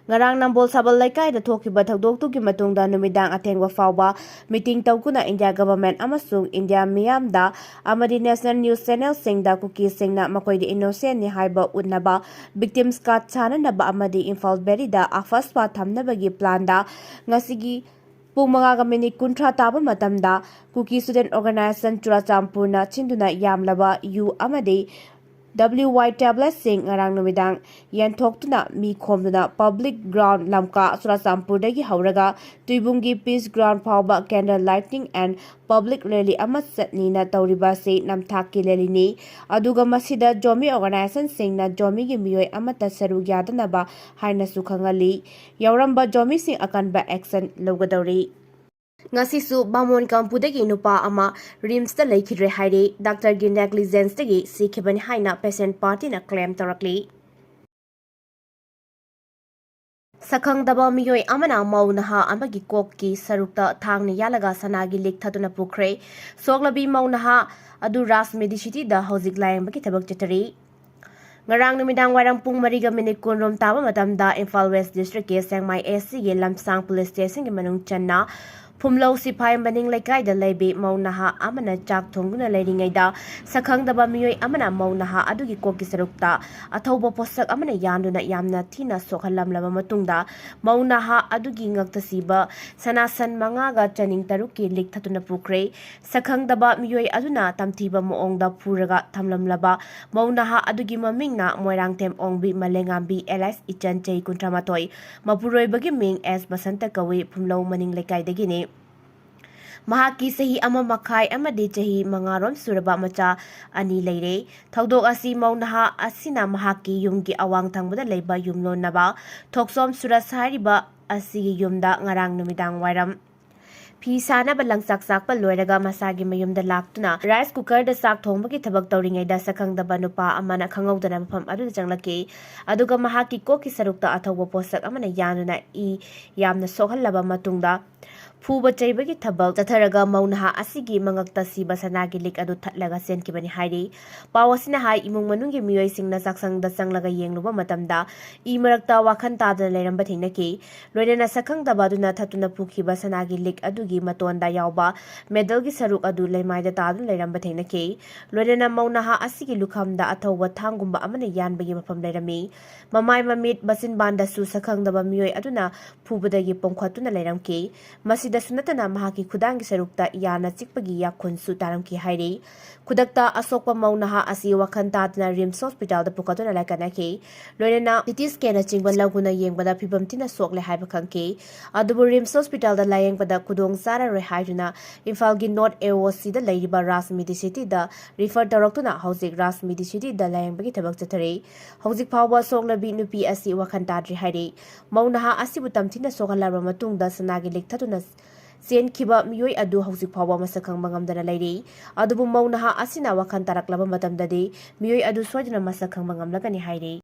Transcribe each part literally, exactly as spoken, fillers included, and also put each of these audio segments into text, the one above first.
ꯉꯔꯥꯡ ꯅꯝꯕꯣꯜ ꯁꯥꯕꯜ ꯂꯩꯀꯥꯏꯗ ꯊꯣꯛꯈꯤꯕ ꯊꯧꯗꯣꯛꯇꯨꯒꯤ ꯃꯇꯨꯡꯗ ꯅꯨꯃꯤꯗꯥꯡ ꯑꯊꯦꯡꯕ ꯐꯥꯎꯕ meeting ꯇꯧꯗꯨꯅ India government ꯑꯃꯁꯨꯡ India ꯃꯤꯌꯥꯝꯗ ꯑꯃꯗꯤ national news channelꯁꯤꯡꯗ ꯀꯨꯀꯤꯁꯤꯡꯅ ꯃꯈꯣꯏꯗꯤ innocentꯅꯤ ꯍꯥꯏꯕ ꯎꯠꯅꯕ, victims card ꯁꯥꯅꯅꯕ ꯑꯃꯗꯤ ꯏꯝꯐꯥꯜ ꯚꯦꯂꯤꯗ AFSPA ꯊꯝꯅꯕꯒꯤ planꯗ ꯉꯁꯤꯒꯤ ꯄꯨꯡ ꯃꯉꯥꯒ minute ꯀꯨꯟꯊ꯭ꯔꯥ ꯇꯥꯕ ꯃꯇꯝꯗ ꯀꯨꯀꯤ student organisation ꯆꯨꯔꯥꯆꯥꯟꯄꯨꯔꯅ ꯁꯤꯟꯗꯨꯅ ꯌꯥꯝꯂꯕ ꯌꯨ ꯑꯃꯗꯤ W Y tabletꯁꯤꯡ ꯉꯔꯥꯡ ꯅꯨꯃꯤꯗꯥꯡ ꯌꯦꯟꯊꯣꯛꯇꯨꯅ ꯃꯤ ꯈꯣꯝꯗꯨꯅ public ground ꯂꯝꯀꯥ ꯆꯨꯔꯥꯆꯥꯟꯄꯨꯔꯗꯒꯤ ꯍꯧꯔꯒ ꯇꯨꯏꯕꯨꯡꯒꯤ peace ground ꯐꯥꯎꯕ candle lighting and public rally ꯑꯃ ꯆꯠꯅꯤꯅ ꯇꯧꯔꯤꯕ ꯑꯁꯤ ꯅꯝꯊꯥꯛꯀꯤ rallyꯅꯤ꯫ ꯑꯗꯨꯒ ꯃꯁꯤꯗ ꯖꯣꯃꯤ organisationꯁꯤꯡꯅ ꯖꯣꯃꯤꯒꯤ ꯃꯤꯑꯣꯏ ꯑꯃꯠꯇ ꯁꯔꯨꯛ ꯌꯥꯗꯅꯕ ꯍꯥꯏꯅꯁꯨ ꯈꯪꯍꯜꯂꯤ꯫ ꯌꯥꯎꯔꯝꯕ ꯖꯣꯃꯤꯁꯤꯡ ꯑꯀꯟꯕ action ꯂꯧꯒꯗꯧꯔꯤ꯫ ꯉꯁꯤꯁꯨ ꯕꯥꯃꯣꯟ ꯀꯥꯡꯄꯨꯗꯒꯤ ꯅꯨꯄꯥ ꯑꯃ RIMSꯇ ꯂꯩꯈꯤꯗ꯭ꯔꯦ ꯍꯥꯏꯔꯦ꯫ ꯗꯥꯛꯇꯔꯒꯤ negligence ꯇꯒꯤ ꯁꯤꯈꯤꯕꯅꯤ ꯍꯥꯏꯅ patient partyꯅ claim ꯇꯧꯔꯛꯂꯤ꯫ ꯁꯛꯈꯪꯗꯕ ꯃꯤꯑꯣꯏ ꯑꯃꯅ ꯃꯧ ꯅꯍꯥ ꯑꯃꯒꯤ ꯀꯣꯛꯀꯤ ꯁꯔꯨꯛꯇ ꯊꯥꯡꯅ ꯌꯥꯜꯂꯒ ꯁꯅꯥꯒꯤ ꯂꯤꯛ ꯊꯠꯇꯨꯅ ꯄꯨꯈ꯭ꯔꯦ꯫ ꯁꯣꯛꯂꯕꯤ ꯃꯧ ꯅꯍꯥ ꯑꯗꯨ ꯔꯥꯖ ꯃꯦꯗꯤꯁꯤꯇꯤꯗ ꯍꯧꯖꯤꯛ ꯂꯥꯌꯦꯡꯕꯒꯤ ꯊꯕꯛ ꯆꯠꯊꯔꯤ꯫ ꯉꯔꯥꯡ ꯅꯨꯃꯤꯗꯥꯡ ꯋꯥꯏꯔꯝ ꯄꯨꯡ ꯃꯔꯤꯒ minute ꯀꯨꯟꯔꯣꯝ ꯇꯥꯕ ꯃꯇꯝꯗ ꯏꯝꯐꯥꯜ West Districtꯀꯤ ꯁꯦꯡꯃꯥꯏ ACꯒꯤ ꯂꯝꯁꯥꯡ police stationꯒꯤ ꯃꯅꯨꯡ ꯆꯟꯅ ꯐꯨꯝꯂꯧ ꯁꯤꯐꯥꯏ ꯃꯅꯤꯡ ꯂꯩꯀꯥꯏꯗ ꯂꯩꯕꯤ ꯃꯧ ꯅꯍꯥ ꯑꯃꯅ ꯆꯥꯛ ꯊꯣꯡꯗꯨꯅ ꯂꯩꯔꯤꯉꯩꯗ ꯁꯛꯈꯪꯗꯕ ꯃꯤꯑꯣꯏ ꯑꯃꯅ ꯃꯧ ꯅꯍꯥ ꯑꯗꯨꯒꯤ ꯀꯣꯛꯀꯤ ꯁꯔꯨꯛꯇ ꯑꯊꯧꯕ ꯄꯣꯠꯁꯛ ꯑꯃꯅ ꯌꯥꯟꯗꯨꯅ ꯌꯥꯝꯅ ꯊꯤꯅ ꯁꯣꯛꯍꯜꯂꯝꯂꯕ ꯃꯇꯨꯡꯗ ꯃꯧ ꯅꯍꯥ ꯑꯗꯨꯒꯤ ꯉꯛꯇ ꯁꯤꯕ ꯁꯅꯥꯁꯟ ꯃꯉꯥꯒ ꯆꯅꯤꯡ ꯇꯔꯨꯛꯀꯤ ꯂꯤꯛ ꯊꯠꯇꯨꯅ ꯄꯨꯈ꯭ꯔꯦ꯫ ꯁꯛꯈꯪꯗꯕ ꯃꯤꯑꯣꯏ ꯑꯗꯨꯅ ꯇꯝꯊꯤꯕ ꯃꯑꯣꯡꯗ ꯐꯨꯔꯒ ꯊꯝꯂꯝꯂꯕ ꯃꯧ ꯅꯍꯥ ꯑꯗꯨꯒꯤ ꯃꯃꯤꯡꯅ ꯃꯣꯏꯔꯥꯡꯊꯦꯝ ꯑꯣꯡꯕꯤ ꯃꯂꯦꯉꯥꯝꯕꯤ alias ꯏꯆꯟ, ꯆꯍꯤ ꯀꯨꯟꯊ꯭ꯔꯥ ꯃꯥꯊꯣꯏ, ꯃꯄꯨꯔꯣꯏꯕꯒꯤ ꯃꯤꯡ ꯑꯦꯁ ꯕꯁꯟꯇ ꯀꯧꯏ, ꯐꯨꯝꯂꯧ ꯃꯅꯤꯡ ꯂꯩꯀꯥꯏꯗꯒꯤꯅꯤ꯫ ꯃꯍꯥꯛꯀꯤ ꯆꯍꯤ ꯑꯃ ꯃꯈꯥꯏ ꯑꯃꯗꯤ ꯆꯍꯤ ꯃꯉꯥꯔꯣꯝ ꯁꯨꯔꯕ ꯃꯆꯥ ꯑꯅꯤ ꯂꯩꯔꯦ꯫ ꯊꯧꯗꯣꯛ ꯑꯁꯤ ꯃꯧ ꯅꯍꯥ ꯑꯁꯤꯅ ꯃꯍꯥꯛꯀꯤ ꯌꯨꯝꯒꯤ ꯑꯋꯥꯡ ꯊꯪꯕꯗ ꯂꯩꯕ ꯌꯨꯝꯂꯣꯟꯅꯕ ꯊꯣꯛꯆꯣꯝ ꯁꯨꯔꯁ ꯍꯥꯏꯔꯤꯕ ꯑꯁꯤꯒꯤ ꯌꯨꯝꯗ ꯉꯔꯥꯡ ꯅꯨꯃꯤꯗꯥꯡ ꯋꯥꯏꯔꯝ ꯐꯤ ꯁꯥꯅꯕ ꯂꯪꯆꯥꯛ ꯆꯥꯛꯄ ꯂꯣꯏꯔꯒ ꯃꯁꯥꯒꯤ ꯃꯌꯨꯝꯗ ꯂꯥꯛꯇꯨꯅ rice cookerꯗ ꯆꯥꯛ ꯊꯣꯡꯕꯒꯤ ꯊꯕꯛ ꯇꯧꯔꯤꯉꯩꯗ ꯁꯛꯈꯪꯗꯕ ꯅꯨꯄꯥ ꯑꯃꯅ ꯈꯪꯍꯧꯗꯅ ꯃꯐꯝ ꯑꯗꯨꯗ ꯆꯪꯂꯛꯈꯤ꯫ ꯑꯗꯨꯒ ꯃꯍꯥꯛꯀꯤ ꯀꯣꯛꯀꯤ ꯁꯔꯨꯛꯇ ꯑꯊꯧꯕ ꯄꯣꯠꯁꯛ ꯑꯃꯅ ꯌꯥꯟꯗꯨꯅ ꯏ ꯌꯥꯝꯅ ꯁꯣꯛꯍꯜꯂꯕ ꯃꯇꯨꯡꯗ ꯐꯨꯕ ꯆꯩꯕꯒꯤ ꯊꯕꯛ ꯆꯠꯊꯔꯒ ꯃꯧ ꯅꯍꯥ ꯑꯁꯤꯒꯤ ꯃꯉꯛꯇ ꯁꯤꯕ ꯁꯅꯥꯒꯤ ꯂꯤꯛ ꯑꯗꯨ ꯊꯠꯂꯒ ꯆꯦꯟꯈꯤꯕꯅꯤ ꯍꯥꯏꯔꯤ꯫ ꯄꯥꯎ ꯑꯁꯤꯅ ꯍꯥꯏ, ꯏꯃꯨꯡ ꯃꯅꯨꯡꯒꯤ ꯃꯤꯑꯣꯏꯁꯤꯡꯅ ꯆꯥꯛꯁꯪꯗ ꯆꯪꯂꯒ ꯌꯦꯡꯂꯨꯕ ꯃꯇꯝꯗ ꯏ ꯃꯔꯛꯇ ꯋꯥꯈꯜ ꯇꯥꯗꯅ ꯂꯩꯔꯝꯕ ꯊꯦꯡꯅꯈꯤ꯫ ꯂꯣꯏꯅꯅ ꯁꯛꯈꯪꯗꯕ ꯑꯗꯨꯅ ꯊꯠꯇꯨꯅ ꯄꯨꯈꯤꯕ ꯁꯅꯥꯒꯤ ꯂꯤꯛ ꯑꯗꯨꯒꯤ ꯃꯇꯣꯟꯗ ꯌꯥꯎꯕ ꯃꯦꯗꯜꯒꯤ ꯁꯔꯨꯛ ꯑꯗꯨ ꯂꯩꯃꯥꯏꯗ ꯇꯥꯗꯨꯅ ꯂꯩꯔꯝꯕ ꯊꯦꯡꯅꯈꯤ꯫ ꯂꯣꯏꯅꯅ ꯃꯧ ꯅꯍꯥ ꯑꯁꯤꯒꯤ ꯂꯨꯈꯝꯗ ꯑꯊꯧꯕ ꯊꯥꯡꯒꯨꯝꯕ ꯑꯃꯅ ꯌꯥꯟꯕꯒꯤ ꯃꯐꯝ ꯂꯩꯔꯝꯃꯤ꯫ ꯃꯃꯥꯏ, ꯃꯃꯤꯠ, ꯃꯆꯤꯟꯕꯥꯟꯗꯁꯨ ꯁꯛꯈꯪꯗꯕ ꯃꯤꯑꯣꯏ ꯑꯗꯨꯅ ꯐꯨꯕꯗꯒꯤ ꯄꯣꯝꯈꯠꯇꯨꯅ ꯂꯩꯔꯝꯈꯤ꯫ ꯃꯁꯤꯗꯁꯨ ꯅꯠꯇꯅ ꯃꯍꯥꯛꯀꯤ ꯈꯨꯗꯥꯡꯒꯤ ꯁꯔꯨꯛꯇ ꯌꯥꯅ ꯆꯤꯛꯄꯒꯤ ꯌꯥꯈꯨꯟꯁꯨ ꯇꯥꯔꯝꯈꯤ ꯍꯥꯏꯔꯤ꯫ ꯈꯨꯗꯛꯇ ꯑꯁꯣꯛꯄ ꯃꯧ ꯅꯍꯥ ꯑꯁꯤ ꯋꯥꯈꯜ ꯇꯥꯗꯅ ꯔꯤꯝꯁ ꯍꯣꯁꯄꯤꯇꯥꯜꯗ ꯄꯨꯈꯠꯇꯨꯅ ꯂꯥꯏꯀꯠꯅꯈꯤ꯫ ꯂꯣꯏꯅꯅ ꯁꯤ ꯇꯤ ꯁ꯭ꯀꯦꯟꯅꯆꯤꯡꯕ ꯂꯧꯗꯨꯅ ꯌꯦꯡꯕꯗ ꯐꯤꯕꯝ ꯊꯤꯅ ꯁꯣꯛꯂꯦ ꯍꯥꯏꯕ ꯈꯪꯈꯤ꯫ ꯑꯗꯨꯕꯨ ꯔꯤꯝꯁ ꯍꯣꯁꯄꯤꯇꯥꯜꯗ ꯂꯥꯌꯦꯡꯕꯗ ꯈꯨꯗꯣꯡ ꯆꯥꯔꯔꯣꯏ ꯍꯥꯏꯗꯨꯅ ꯏꯝꯐꯥꯜꯒꯤ ꯅꯣꯔꯠ ꯑꯦ ꯑꯣ ꯁꯤꯗ ꯂꯩꯔꯤꯕ ꯔꯥꯖ ꯃꯤꯗꯤꯁꯤꯇꯤꯗ ꯔꯤꯐꯔ ꯇꯧꯔꯛꯇꯨꯅ ꯍꯧꯖꯤꯛ ꯔꯥꯖ ꯃꯤꯗꯤꯁꯤꯇꯤꯗ ꯂꯥꯌꯦꯡꯕꯒꯤ ꯊꯕꯛ ꯆꯠꯊꯔꯤ꯫ ꯍꯧꯖꯤꯛ ꯐꯥꯎꯕ ꯁꯣꯛꯂꯕꯤ ꯅꯨꯄꯤ ꯑꯁꯤ ꯋꯥꯈꯜ ꯇꯥꯗ꯭ꯔꯤ ꯍꯥꯏꯔꯤ꯫ ꯃꯧ ꯅꯍꯥ ꯑꯁꯤꯕꯨ ꯇꯝꯊꯤꯅ ꯁꯣꯛꯍꯜꯂꯕ ꯃꯇꯨꯡꯗ ꯁꯅꯥꯒꯤ ꯂꯤꯛ ꯊꯠꯇꯨꯅ ꯆꯦꯟꯈꯤꯕ ꯃꯤꯑꯣꯏ ꯑꯗꯨ ꯍꯧꯖꯤꯛ ꯐꯥꯎꯕ ꯃꯁꯛ ꯈꯪꯕ ꯉꯝꯗꯅ ꯂꯩꯔꯤ꯫ ꯑꯗꯨꯕꯨ ꯃꯧ ꯅꯍꯥ ꯑꯁꯤꯅ ꯋꯥꯈꯜ ꯇꯥꯔꯛꯂꯕ ꯃꯇꯝꯗꯗꯤ ꯃꯤꯑꯣꯏ ꯑꯗꯨ ꯁꯣꯏꯗꯅ ꯃꯁꯛ ꯈꯪꯕ ꯉꯝꯂꯒꯅꯤ ꯍꯥꯏꯔꯤ꯫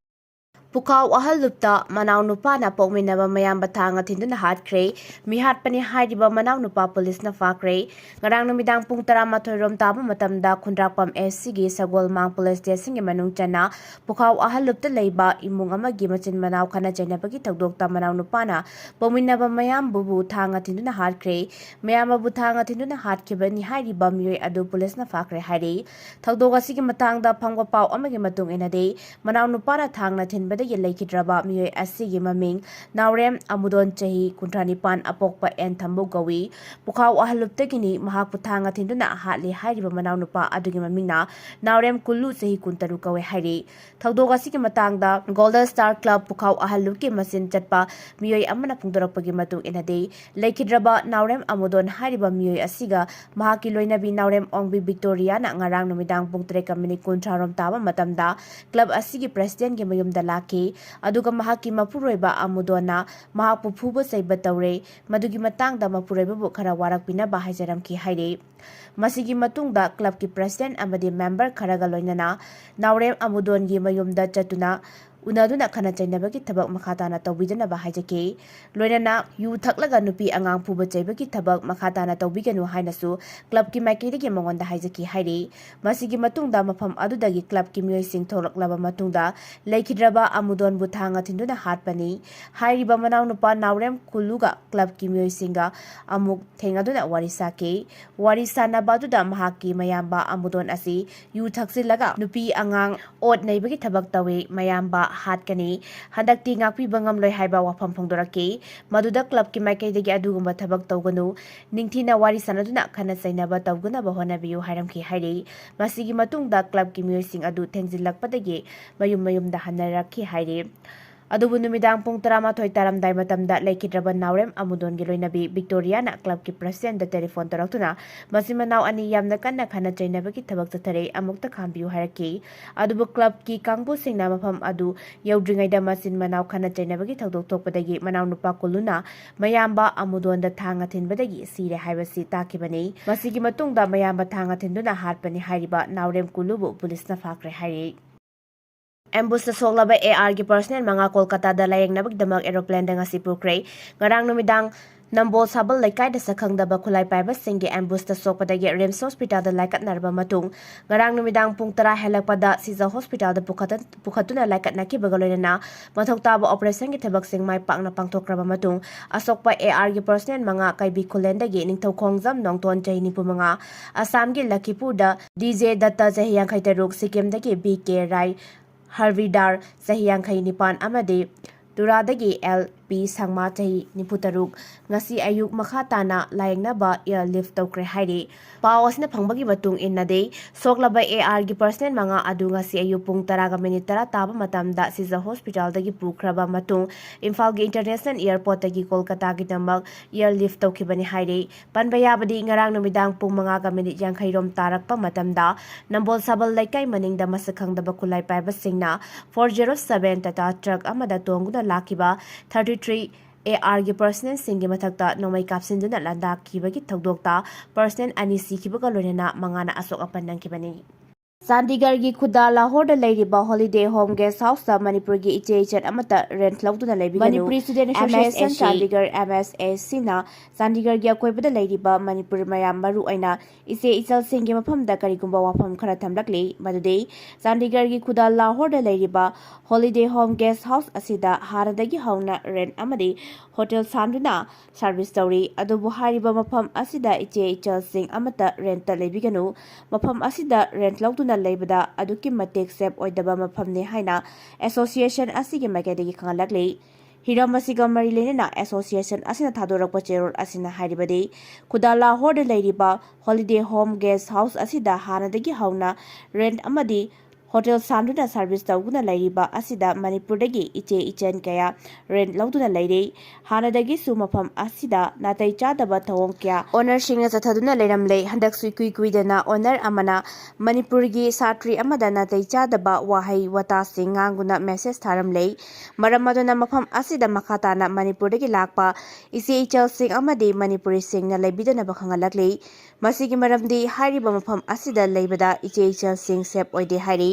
ꯄꯨꯈꯥꯎ ꯑꯍꯜ ꯂꯨꯞꯇ ꯃꯅꯥꯎ ꯅꯨꯄꯥꯅ ꯄꯣꯛꯃꯤꯟꯅꯕ ꯃꯌꯥꯝꯕ ꯊꯥꯡꯅ ꯊꯤꯟꯗꯨꯅ ꯍꯥꯠꯈ꯭ꯔꯦ꯫ ꯃꯤꯍꯥꯠꯄꯅꯤ ꯍꯥꯏꯔꯤꯕ ꯃꯅꯥꯎ ꯅꯨꯄꯥ ꯄꯨꯂꯤꯁꯅ ꯐꯥꯈ꯭ꯔꯦ꯫ ꯉꯔꯥꯡ ꯅꯨꯃꯤꯗꯥꯡ ꯄꯨꯡ ꯇꯔꯥꯃꯥꯊꯣꯏ ꯔꯣꯝ ꯇꯥꯕ ꯃꯇꯝꯗ ꯈꯨꯟꯗ꯭ꯔꯥꯛꯄꯝ ꯑꯦꯁ ꯁꯤꯒꯤ ꯁꯒꯣꯜꯃꯥꯡ ꯄꯨꯂꯤꯁ ꯁ꯭ꯇꯦꯁꯟꯒꯤ ꯃꯅꯨꯡ ꯆꯟꯅ ꯄꯨꯈꯥꯎ ꯑꯍꯜ ꯂꯨꯞꯇ ꯂꯩꯕ ꯏꯃꯨꯡ ꯑꯃꯒꯤ ꯃꯆꯤꯟ ꯃꯅꯥꯎ ꯈꯠꯅ ꯆꯩꯅꯕꯒꯤ ꯊꯧꯗꯣꯛꯇ ꯃꯅꯥꯎ ꯅꯨꯄꯥꯅ ꯄꯣꯛꯃꯤꯟꯅꯕ ꯃꯌꯥꯝꯕꯨꯕꯨ ꯊꯥꯡꯅ ꯊꯤꯟꯗꯨꯅ ꯍꯥꯠꯈ꯭ꯔꯦ꯫ ꯃꯌꯥꯝꯕꯕꯨ ꯊꯥꯡꯅ ꯊꯤꯟꯗꯨꯅ ꯍꯥꯠꯈꯤꯕꯅꯤ ꯍꯥꯏꯔꯤꯕ ꯃꯤꯑꯣꯏ ꯑꯗꯨ ꯄꯨꯂꯤꯁꯅ ꯐꯥꯈ꯭ꯔꯦ ꯍꯥꯏꯔꯤ꯫ ꯊꯧꯗꯣꯛ ꯑꯁꯤꯒꯤ ꯃꯇꯥꯡꯗ ꯐꯪꯕ ꯄꯥꯎ ꯑꯃꯒꯤ ꯃꯇꯨꯡ ꯏꯟꯅꯗꯤ, ꯃꯅꯥꯎ ꯅꯨꯄꯥꯅ ꯊꯥꯡꯅ ꯊꯤꯟꯕꯗꯒꯤ ꯂꯩꯈꯤꯗ꯭ꯔꯕ ꯃꯤꯑꯣꯏ ꯑꯁꯤꯒꯤ ꯃꯃꯤꯡ ꯅꯥꯎꯔꯦꯝ ꯑꯃꯨꯗꯣꯟ, ꯆꯍꯤ ꯀꯨꯟꯊ꯭ꯔꯥ ꯅꯤꯄꯥꯟ, ꯑꯄꯣꯛꯄ ꯑꯦꯟ ꯊꯝꯕꯧ ꯀꯧꯏ꯫ ꯄꯨꯈꯥꯎ ꯑꯍꯜꯂꯨꯞꯇꯒꯤꯅꯤ꯫ ꯃꯍꯥꯛꯄꯨ ꯊꯥꯡꯅ ꯊꯤꯟꯗꯨꯅ ꯍꯥꯠꯂꯤ ꯍꯥꯏꯔꯤꯕ ꯃꯅꯥꯎ ꯅꯨꯄꯥ ꯑꯗꯨꯒꯤ ꯃꯃꯤꯡꯅ ꯅꯥꯎꯔꯦꯝ ꯀꯨꯜꯂꯨ, ꯆꯍꯤ ꯀꯨꯟꯇꯔꯨꯛ ꯀꯧꯏ ꯍꯥꯏꯔꯤ꯫ ꯊꯧꯗꯣꯛ ꯑꯁꯤꯒꯤ ꯃꯇꯥꯡꯗ ꯒꯣꯜꯗꯟ ꯁ꯭ꯇꯥꯔ ꯀ꯭ꯂꯕ ꯄꯨꯈꯥꯎ ꯑꯍꯜꯂꯨꯞꯀꯤ ꯃꯆꯤꯟ ꯆꯠꯄ ꯃꯤꯑꯣꯏ ꯑꯃꯅ ꯐꯣꯡꯗꯣꯔꯛꯄꯒꯤ ꯃꯇꯨꯡ ꯏꯟꯅꯗꯤ, ꯂꯩꯈꯤꯗ꯭ꯔꯕ ꯅꯥꯎꯔꯦꯝ ꯑꯃꯨꯗꯣꯟ ꯍꯥꯏꯔꯤꯕ ꯃꯤꯑꯣꯏ ꯑꯁꯤꯒ ꯃꯍꯥꯛꯀꯤ ꯂꯣꯏꯅꯕꯤ ꯅꯥꯎꯔꯦꯝ ꯑꯣꯡꯕꯤ ꯕꯤꯛꯇꯣꯔꯤꯌꯥꯅ ꯉꯔꯥꯡ ꯅꯨꯃꯤꯗꯥꯡ ꯄꯨꯡ ꯇꯔꯦꯠꯀ ꯃꯤꯅꯤꯠ ꯀꯨꯟꯊ꯭ꯔꯥ ꯔꯣꯝ ꯇꯥꯕ ꯃꯇꯝꯗ ꯀ꯭ꯂꯕ ꯑꯁꯤꯒꯤ ꯄ꯭ꯔꯦꯁꯤꯗꯦꯟꯠꯀꯤ ꯃꯌꯨꯝꯗ ꯂꯥꯛꯈꯤ꯫ ꯑꯗꯨꯒ ꯃꯍꯥꯛꯀꯤ ꯃꯄꯨꯔꯣꯏꯕ ꯑꯃꯨꯗꯣꯟꯅ ꯃꯍꯥꯛꯄꯨ ꯐꯨꯕ ꯆꯩꯕ ꯇꯧꯔꯦ꯫ ꯃꯗꯨꯒꯤ ꯃꯇꯥꯡꯗ ꯃꯄꯨꯔꯣꯏꯕꯕꯨ ꯈꯔ ꯋꯥꯔꯛꯄꯤꯅꯕ ꯍꯥꯏꯖꯔꯝꯈꯤ ꯍꯥꯏꯔꯤ꯫ ꯃꯁꯤꯒꯤ ꯃꯇꯨꯡꯗ ꯀ꯭ꯂꯕꯀꯤ ꯄ꯭ꯔꯦꯁꯤꯗꯦꯟꯠ ꯑꯃꯗꯤ ꯃꯦꯝꯕꯔ ꯈꯔꯒ ꯂꯣꯏꯅꯅ ꯅꯥꯎꯔꯦꯝ ꯑꯃꯨꯗꯣꯟꯒꯤ ꯃꯌꯨꯝꯗ ꯆꯠꯇꯨꯅ ꯎꯅꯗꯨꯅ ꯈꯠꯅ ꯆꯩꯅꯕꯒꯤ ꯊꯕꯛ ꯃꯈꯥ ꯇꯥꯅ ꯇꯧꯕꯤꯗꯅꯕ ꯍꯥꯏꯖꯈꯤ꯫ ꯂꯣꯏꯅꯅ ꯌꯨ ꯊꯛꯂꯒ ꯅꯨꯄꯤ ꯑꯉꯥꯡ ꯐꯨꯕ ꯆꯩꯕꯒꯤ ꯊꯕꯛ ꯃꯈꯥ ꯇꯥꯅ ꯇꯧꯕꯤꯒꯅꯨ ꯍꯥꯏꯅꯁꯨ clubꯀꯤ ꯃꯥꯏꯀꯩꯗꯒꯤ ꯃꯉꯣꯟꯗ ꯍꯥꯏꯖꯈꯤ ꯍꯥꯏꯔꯤ꯫ ꯃꯁꯤꯒꯤ ꯃꯇꯨꯡꯗ ꯃꯐꯝ ꯑꯗꯨꯗꯒꯤ clubꯀꯤ ꯃꯤꯑꯣꯏꯁꯤꯡ ꯊꯣꯛꯂꯛꯂꯕ ꯃꯇꯨꯡꯗ ꯂꯩꯈꯤꯗ꯭ꯔꯕ ꯑꯃꯨꯗꯣꯟꯕꯨ ꯊꯥꯡꯅ ꯊꯤꯟꯗꯨꯅ ꯍꯥꯠꯄꯅꯤ꯫ ꯍꯥꯏꯔꯤꯕ ꯃꯅꯥꯎꯅꯨꯄꯥ ꯅꯥꯎꯔꯦꯝ ꯀꯨꯂꯨꯒ clubꯀꯤ ꯃꯤꯑꯣꯏꯁꯤꯡꯒ ꯑꯃꯨꯛ ꯊꯦꯡꯅꯗꯨꯅ ꯋꯥꯔꯤ ꯁꯥꯈꯤ꯫ ꯋꯥꯔꯤ ꯁꯥꯟꯅꯕ ꯑꯗꯨꯗ ꯃꯍꯥꯛꯀꯤ ꯃꯌꯥꯝꯕ ꯑꯃꯨꯗꯣꯟ ꯑꯁꯤ ꯌꯨ ꯊꯛꯆꯤꯜꯂꯒ ꯅꯨꯄꯤ ꯑꯉꯥꯡ ꯑꯣꯠ ꯅꯩꯕꯒꯤ ꯊꯕꯛ ꯇꯧꯏ꯫ ꯃꯌꯥꯝꯕ ꯍꯥꯠꯀꯅꯤ꯫ ꯍꯟꯗꯛꯇꯤ ꯉꯥꯛꯄꯤꯕ ꯉꯝꯂꯣꯏ ꯍꯥꯏꯕ ꯋꯥꯐꯝ ꯐꯣꯡꯗꯣꯔꯛꯈꯤ꯫ ꯃꯗꯨꯗ clubꯀꯤ ꯃꯥꯏꯀꯩꯗꯒꯤ ꯑꯗꯨꯒꯨꯝꯕ ꯊꯕꯛ ꯇꯧꯒꯅꯨ, ꯅꯤꯡꯊꯤꯅ ꯋꯥꯔꯤ ꯁꯥꯟꯅꯗꯨꯅ ꯈꯠꯅ ꯆꯩꯅꯕ ꯇꯧꯗꯅꯕ ꯍꯣꯠꯅꯕꯤꯌꯨ ꯍꯥꯏꯔꯝꯈꯤ ꯍꯥꯏꯔꯤ꯫ ꯃꯁꯤꯒꯤ ꯃꯇꯨꯡꯗ clubꯀꯤ ꯃꯤꯑꯣꯏꯁꯤꯡ ꯑꯗꯨ ꯊꯦꯡꯖꯤꯜꯂꯛꯄꯗꯒꯤ ꯃꯌꯨꯝ ꯃꯌꯨꯝꯗ ꯍꯟꯅꯔꯛꯈꯤ ꯍꯥꯏꯔꯤ꯫ ꯑꯗꯨꯕꯨ ꯅꯨꯃꯤꯗꯥꯡ ꯄꯨꯡ ꯇꯔꯥꯃꯥꯊꯣꯏ ꯇꯥꯔꯝꯗꯥꯏ ꯃꯇꯝꯗ ꯂꯩꯈꯤꯗ꯭ꯔꯕ ꯅꯥꯎꯔꯦꯝ ꯑꯃꯨꯗꯣꯟꯒꯤ ꯂꯣꯏꯅꯕꯤ ꯕꯤꯛꯇꯣꯔꯤꯌꯥꯅ clubꯀꯤ presidentꯗ telephone ꯇꯧꯔꯛꯇꯨꯅ ꯃꯆꯤꯟ ꯃꯅꯥꯎ ꯑꯅꯤ ꯌꯥꯝꯅ ꯀꯟꯅ ꯈꯠꯅ ꯆꯩꯅꯕꯒꯤ ꯊꯕꯛ ꯆꯠꯊꯔꯦ, ꯑꯃꯨꯛꯇ ꯈꯥꯝꯕꯤꯌꯨ ꯍꯥꯏꯔꯛꯈꯤ꯫ ꯑꯗꯨꯕꯨ clubꯀꯤ ꯀꯥꯡꯕꯨꯁꯤꯡꯅ ꯃꯐꯝ ꯑꯗꯨ ꯌꯧꯗ꯭ꯔꯤꯉꯩꯗ ꯃꯆꯤꯟ ꯃꯅꯥꯎ ꯈꯠꯅ ꯆꯩꯅꯕꯒꯤ ꯊꯧꯗꯣꯛ ꯊꯣꯛꯄꯗꯒꯤ ꯃꯅꯥꯎꯅꯨꯄꯥ ꯀꯨꯂꯨꯅ ꯃꯌꯥꯝꯕ ꯑꯃꯨꯗꯣꯟꯗ ꯊꯥꯡꯅ ꯊꯤꯟꯕꯗꯒꯤ ꯁꯤꯔꯦ ꯍꯥꯏꯕꯁꯤ ꯇꯥꯛꯈꯤꯕꯅꯤ꯫ ꯃꯁꯤꯒꯤ ꯃꯇꯨꯡꯗ ꯃꯌꯥꯝꯕ ꯊꯥꯡꯅ ꯊꯤꯟꯗꯨꯅ ꯍꯥꯠꯄꯅꯤ ꯍꯥꯏꯔꯤꯕ ꯅꯥꯎꯔꯦꯝ ꯀꯨꯂꯨꯕꯨ ꯄꯨꯂꯤꯁꯅ ꯐꯥꯈ꯭ꯔꯦ ꯍꯥꯏꯔꯤ꯫ Ambushtꯇ ꯁꯣꯛꯂꯕ ARꯒꯤ personnel ꯃꯉꯥ ꯀꯣꯜꯀꯇꯥꯗ ꯂꯥꯌꯦꯡꯅꯕꯒꯤꯗꯃꯛ aeroplaneꯗ ꯉꯁꯤ ꯄꯨꯈ꯭ꯔꯦ꯫ ꯉꯔꯥꯡ ꯅꯨꯃꯤꯗꯥꯡ ꯅꯝꯕꯣꯜ ꯁꯥꯕꯜ ꯂꯩꯀꯥꯏꯗ ꯁꯛꯈꯪꯗꯕ ꯈꯨꯠꯂꯥꯏ ꯄꯥꯏꯕꯁꯤꯡꯒꯤ ambushtꯇ ꯁꯣꯛꯄꯗꯒꯤ RIMS hospitalꯗ ꯂꯥꯏꯀꯠꯅꯔꯕ ꯃꯇꯨꯡ, ꯉꯔꯥꯡ ꯅꯨꯃꯤꯗꯥꯡ ꯄꯨꯡ ꯇꯔꯥ ꯍꯦꯜꯂꯛꯄꯗ ꯁꯤꯖ hospitalꯗ ꯄꯨꯈꯠ-, ꯄꯨꯈꯠꯇꯨꯅ ꯂꯥꯏꯀꯠꯅꯈꯤꯕꯒ ꯂꯣꯏꯅꯅ ꯃꯊꯧ ꯇꯥꯕ operationꯒꯤ ꯊꯕꯛꯁꯤꯡ ꯃꯥꯏ ꯄꯥꯛꯅ ꯄꯥꯡꯊꯣꯛꯈ꯭ꯔꯕ ꯃꯇꯨꯡ, ꯑꯁꯣꯛꯄ ARꯒꯤ personnel ꯃꯉꯥ ꯀꯩꯕꯤ ꯈꯨꯂꯦꯟꯗꯒꯤ ꯅꯤꯡꯊꯧꯈꯣꯡꯖꯝ ꯅꯣꯡꯊꯣꯟ ꯆꯍꯤ ꯅꯤꯐꯨ ꯃꯉꯥ, ꯑꯁꯥꯝꯒꯤ ꯂꯈꯤꯄꯨꯔꯗ DJ ꯗꯠꯇ ꯆꯍꯤ ꯌꯥꯡꯈꯩ ꯇꯔꯨꯛ, ꯁꯤꯛꯀꯤꯝꯗꯒꯤ BK ꯔꯥꯏ, ꯍꯔꯕꯤꯗꯥꯔ ꯆꯍꯤ ꯌꯥꯡꯈꯩ ꯅꯤꯄꯥꯟ ꯑꯃꯗꯤ ꯇꯨꯔꯥꯗꯒꯤ LP ꯁꯪꯃꯥ ꯆꯍꯤ ꯅꯤꯐꯨ ꯇꯔꯨꯛ ꯉꯁꯤ ꯑꯌꯨꯛ ꯃꯈꯥ ꯇꯥꯅ ꯂꯥꯌꯦꯡꯅꯕ airlift ꯇꯧꯈ꯭ꯔꯦ ꯍꯥꯏꯔꯤ꯫ ꯄꯥꯎ ꯑꯁꯤꯅ ꯐꯪꯕꯒꯤ ꯃꯇꯨꯡ ꯏꯟꯅꯗꯤ, ꯁꯣꯛꯂꯕ ARꯒꯤ personnel ꯃꯉꯥ ꯑꯗꯨ ꯉꯁꯤ ꯑꯌꯨꯛ ꯄꯨꯡ ꯇꯔꯥꯒ minute ꯇꯔꯥ ꯇꯥꯕ ꯃꯇꯝꯗ ꯁꯤꯖ hospitalꯗꯒꯤ ꯄꯨꯈ꯭ꯔꯕ ꯃꯇꯨꯡ, ꯏꯝꯐꯥꯜꯒꯤ international airportꯇꯒꯤ ꯀꯣꯜꯀꯇꯥꯒꯤꯗꯃꯛ airlift ꯇꯧꯈꯤꯕꯅꯤ ꯍꯥꯏꯔꯤ꯫ ꯄꯟꯕ ꯌꯥꯕꯗꯤ, ꯉꯔꯥꯡ ꯅꯨꯃꯤꯗꯥꯡ ꯄꯨꯡ ꯃꯉꯥꯒ minute ꯌꯥꯡꯈꯩ ꯔꯣꯝ ꯇꯥꯔꯛꯄ ꯃꯇꯝꯗ, ꯅꯝꯕꯣꯜ ꯁꯥꯕꯜ ꯂꯩꯀꯥꯏ ꯃꯅꯤꯡꯗ ꯃꯁꯛ ꯈꯪꯗꯕ ꯈꯨꯠꯂꯥꯏ ꯄꯥꯏꯕꯁꯤꯡꯅ four zero seven Tata truck ꯑꯃꯗ ꯇꯣꯡꯗꯨꯅ ꯂꯥꯛꯈꯤꯕ thirty three ARꯒꯤ personnelꯁꯤꯡꯒꯤ ꯃꯊꯛꯇ ꯅꯣꯡꯃꯩ ꯀꯥꯞꯁꯤꯟꯗꯨꯅ ꯂꯥꯟꯗꯥꯈꯤꯕꯒꯤ ꯊꯧꯗꯣꯛꯇ personnel ꯑꯅꯤ ꯁꯤꯈꯤꯕꯒ ꯂꯣꯏꯅꯅ ꯃꯉꯥꯅ ꯑꯁꯣꯛ ꯑꯄꯟ ꯅꯪꯈꯤꯕꯅꯤ꯫ ꯆꯥꯟꯗꯤꯒꯔꯒꯤ ꯈꯨꯗꯥ ꯂꯥꯍꯣꯔꯗ ꯂꯩꯔꯤꯕ ꯍꯣꯂꯤꯗꯦ ꯍꯣꯝ ꯒꯦꯁ ꯍꯥꯎꯁꯇ ꯃꯅꯤꯄꯨꯔꯒꯤ ꯏꯆꯦ ꯏꯆꯟ ꯑꯃꯠꯇ ꯔꯦꯟꯠ ꯂꯧꯗꯨꯅ ꯂꯩꯕꯤꯒꯅꯨ꯫ Manipuri student association, Chandigarh, M S A ꯁꯤꯅ ꯆꯥꯟꯗꯤꯒꯔꯒꯤ ꯑꯀꯣꯏꯕꯗ ꯂꯩꯔꯤꯕ ꯃꯅꯤꯄꯨꯔ ꯃꯌꯥꯝ, ꯃꯔꯨ ꯑꯣꯏꯅ ꯏꯆꯦ ꯏꯆꯜꯁꯤꯡꯒꯤ ꯃꯐꯝꯗ ꯀꯔꯤꯒꯨꯝꯕ ꯋꯥꯐꯝ ꯈꯔ ꯊꯝꯂꯛꯂꯤ, ꯃꯗꯨꯗꯤ ꯆꯥꯟꯗꯤꯒꯔꯒꯤ ꯈꯨꯗꯥ ꯂꯥꯍꯣꯔꯗ ꯂꯩꯔꯤꯕ ꯍꯣꯂꯤꯗꯦ ꯍꯣꯝ ꯒꯦꯁ ꯍꯥꯎꯁ ꯑꯁꯤꯗ ꯍꯥꯟꯅꯗꯒꯤ ꯍꯧꯅ ꯔꯦꯟꯠ ꯑꯃꯗꯤ ꯍꯣꯇꯦꯜ ꯁꯥꯟꯗꯨꯅ ꯁꯔꯚꯤꯁ ꯇꯧꯔꯤ꯫ ꯑꯗꯨꯕꯨ ꯍꯥꯏꯔꯤꯕ ꯃꯐꯝ ꯑꯁꯤꯗ ꯏꯆꯦ ꯏꯆꯜꯁꯤꯡ ꯑꯃꯠꯇ ꯔꯦꯟꯠꯇ ꯂꯩꯕꯤꯒꯅꯨ꯫ ꯃꯐꯝ ꯑꯁꯤꯗ ꯔꯦꯟꯠ ꯂꯧꯗꯨꯅ ꯂꯩꯕꯗ ꯑꯗꯨꯛꯀꯤ ꯃꯇꯤꯛ ꯁꯦꯐ ꯑꯣꯏꯗꯕ ꯃꯐꯝꯅꯤ ꯍꯥꯏꯅ ꯑꯦꯁꯣꯁꯤꯌꯦꯁꯟ ꯑꯁꯤꯒꯤ ꯃꯥꯏꯀꯩꯗꯒꯤ ꯈꯪꯍꯜꯂꯛꯂꯤ꯫ ꯍꯤꯔꯝ ꯑꯁꯤꯒ ꯃꯔꯤ ꯂꯩꯅꯅ ꯑꯦꯁꯣꯁꯤꯌꯦꯁꯟ ꯑꯁꯤꯅ ꯊꯥꯗꯣꯔꯛꯄ ꯆꯦꯔꯣꯜ ꯑꯁꯤꯅ ꯍꯥꯏꯔꯤꯕꯗꯤ, ꯈꯨꯗꯥ ꯂꯥꯍꯣꯔꯗ ꯂꯩꯔꯤꯕ ꯍꯣꯂꯤꯗꯦ ꯍꯣꯝ ꯒꯦꯁ ꯍꯥꯎꯁ ꯑꯁꯤꯗ ꯍꯥꯟꯅꯗꯒꯤ ꯍꯧꯅ ꯔꯦꯟꯠ ꯑꯃꯗꯤ ꯍꯣꯇꯦꯜ ꯁꯥꯟꯗꯨꯅ ꯁꯔꯚꯤꯁ ꯇꯧꯗꯨꯅ ꯂꯩꯔꯤꯕ ꯑꯁꯤꯗ ꯃꯅꯤꯄꯨꯔꯗꯒꯤ ꯏꯆꯦ ꯏꯆꯟ ꯀꯌꯥ ꯔꯦꯟꯠ ꯂꯧꯗꯨꯅ ꯂꯩꯔꯤ꯫ ꯍꯥꯟꯅꯗꯒꯤꯁꯨ ꯃꯐꯝ ꯑꯁꯤꯗ ꯅꯥꯇꯩ ꯆꯥꯗꯕ ꯊꯧꯑꯣꯡ ꯀꯌꯥ ꯑꯣꯅꯔꯁꯤꯡꯅ ꯆꯠꯊꯗꯨꯅ ꯂꯩꯔꯝꯂꯦ꯫ ꯍꯟꯗꯛꯁꯨ ꯏꯀꯨꯏ ꯀꯨꯏꯗꯅ ꯑꯣꯅꯔ ꯑꯃꯅ ꯃꯅꯤꯄꯨꯔꯒꯤ ꯁꯥꯇ꯭ꯔꯤ ꯑꯃꯗ ꯅꯥꯇꯩ ꯆꯥꯗꯕ ꯋꯥꯍꯩ ꯋꯥꯇꯥꯁꯤꯡ ꯉꯥꯡꯗꯨꯅ ꯃꯦꯁꯦꯖ ꯊꯥꯔꯝꯂꯦ꯫ ꯃꯔꯝ ꯑꯗꯨꯅ ꯃꯐꯝ ꯑꯁꯤꯗ ꯃꯈꯥ ꯇꯥꯅ ꯃꯅꯤꯄꯨꯔꯗꯒꯤ ꯂꯥꯛꯄ ꯏꯆꯦ ꯏꯆꯜꯁꯤꯡ ꯑꯃꯗꯤ ꯃꯅꯤꯄꯨꯔꯤꯁꯤꯡꯅ ꯂꯩꯕꯤꯗꯅꯕ ꯈꯪꯍꯜꯂꯛꯂꯤ꯫ ꯃꯁꯤꯒꯤ ꯃꯔꯝꯗꯤ ꯍꯥꯏꯔꯤꯕ ꯃꯐꯝ ꯑꯁꯤꯗ ꯂꯩꯕꯗ ꯏꯆꯦ ꯏꯆꯜꯁꯤꯡ ꯁꯦꯐ ꯑꯣꯏꯗꯦ ꯍꯥꯏꯔꯤ꯫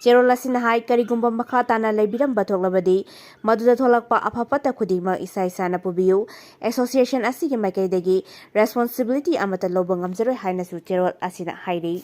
ꯆꯦꯔꯣꯜ ꯑꯁꯤꯅ ꯍꯥꯏ, ꯀꯔꯤꯒꯨꯝꯕ ꯃꯈꯥ ꯇꯥꯅ ꯂꯩꯕꯤꯔꯝꯕ ꯊꯣꯛꯂꯕꯗꯤ ꯃꯗꯨꯗ ꯊꯣꯛꯂꯛꯄ ꯑꯐ ꯐꯠꯇ ꯈꯨꯗꯤꯡꯃꯛ ꯏꯁꯥ ꯏꯁꯥꯅ ꯄꯨꯕꯤꯌꯨ꯫ ꯑꯦꯁꯣꯁꯤꯌꯦꯁꯟ ꯑꯁꯤꯒꯤ ꯃꯥꯏꯀꯩꯗꯒꯤ ꯔꯦꯁꯄꯣꯟꯁꯤꯕꯤꯂꯤꯇꯤ ꯑꯃꯠꯇ ꯂꯧꯕ ꯉꯝꯖꯔꯣꯏ ꯍꯥꯏꯅꯁꯨ ꯆꯦꯔꯣꯜ ꯑꯁꯤꯅ ꯍꯥꯏꯔꯤ꯫